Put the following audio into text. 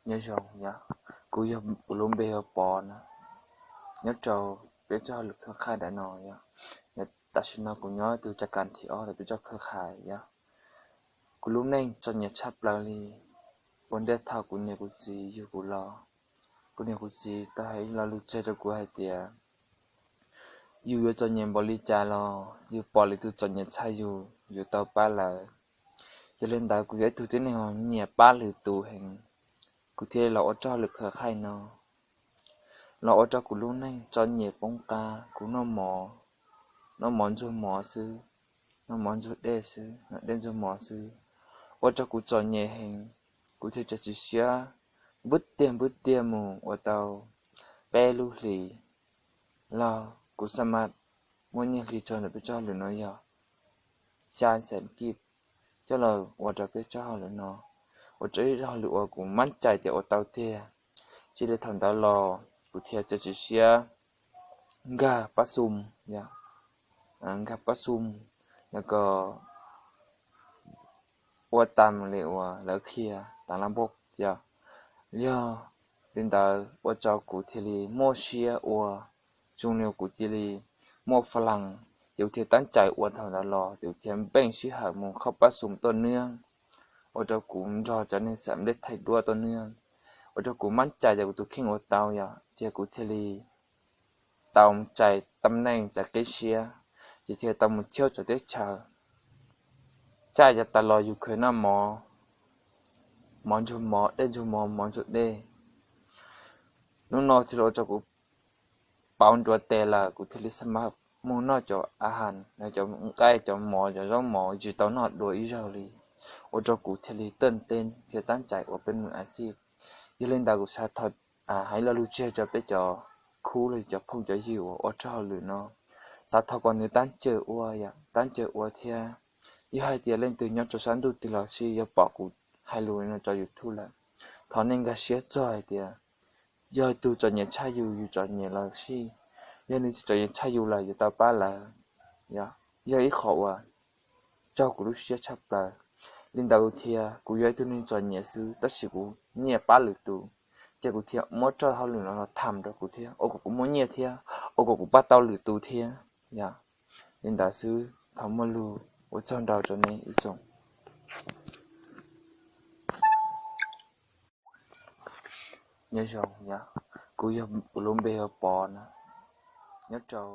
Nyob zoo yom, kuv yog, kuv lub npe hu Pov na, nyob rau peb tsob hauj lwm khawb qhaij ntawm no yom. Tam sim no kuv nyob tus caj kas thib ob ntawm peb tsob khawb qhaij yom. Kuv lub neej txom nyem tshaj plaws li. Ua ntej thaum kuv niam kuv txiv yug kuv los, kuv niam kuv txiv tau hais lo lus tseg rau kuv hais tias yus yuav txom nyem npaum li cas los yus pom lwm tus txom nyem tshaj yus, yus tau pab lawv. Yog li ntawd kuv yog ib tug tib neeg nyiam pab lwm tus heev, kuv thiaj los ua tsob hauj lwm khawb qhaij no. Los ua rau kuv lub neej txom nyem poob qab, kuv noj mov, noj mov ntxuag mov xwb, noj mov ntxuag dej xwb, noj dej ntxuag mov xwb, ua rau kuv txom nyem heev. Kuv thiaj tso tswv siab npwb tiag npwb tiag mus ua tau peb lub hlis los kuv xav mas muaj nyiaj hli txog ntawm peb tsob hauj lwm no yog xya xees kij coj los ua rau peb tsob hauj lwm no, ua rau ib tsob hauj lwm uas kuv mab cai tias ua tau tiag. Cia li thaum ntawd los kuv thiaj tso tswv siab nkag pab xum, nkag pab xum, los kom ua tas li uas lawv qhia tas lab npauj yom. Yog li ntawd ua rau kuv thiaj li muaj siab ua, zoo li kuv cia li muaj fas las, ces kuv thiaj tab cai ua thaum ntawd los ces kuv thiaj npeej sij hawm mus khaub pab xum tuaj nwb, ua rau kuv nrog cov neeg xam lej thaij duab tuaj nwb, ua rau kuv mab cai tias kuv tus kheej ua tau yom, ces kuv thiaj li tau txais tam neej txais qib siab, ces thiaj tau mus chawb txawv teb chaws, txais yav tas los yus khaws noj mov, mov ntsuag mov, dej ntsuag mov, mov ntsuag dej. Hnub no thiaj li ua rau kuv pauv nruas tes lawm, kuv thiaj li xav mas mus noj cov a has, cov nqaij cov mov cov zaub mov tsis tau noj dua ib zaug li, ua rau kuv thiaj li tawj teeb thiaj tab cai ua peb mus a xij. Yog li ntawd kuv xav thov hais lo lus tseg rau peb cov khub los cov phooj cov ywg uas ua tsob hauj lwm no, xav thov kom nws tab cai ua, tab cai ua thiab. Yog hais tias leej twg nyob rau sab ntuj twg los xij yog pom kuv hais lus no rau YouTube lawm, thov nej nkag siab txog hais tias yog tus txom nyem tshaj yus, yus txom nyem los xij, yog nws tsis txom nyem tshaj yus lawm yuav tau pab lawv, yog ib qho uas raug kuv lub siab tshaj plaws. Li ntawd thiab kuv yog ib tug neeg txom nyem xwb tab sis kuv nyiam pab lwm tus, ces kuv thiaj muab tsob hauj lwm no los tham rau kuv thiab ua kom kuv muaj nyiaj thiab ua kom kuv pab tau lwm tus thiab. Yog li ntawd xwb, thov muaj lus ua tsaug ntau rau nej ib tsoom. Nyob zoo, kuv yog, kuv lub npe hu Pov na, nyob rau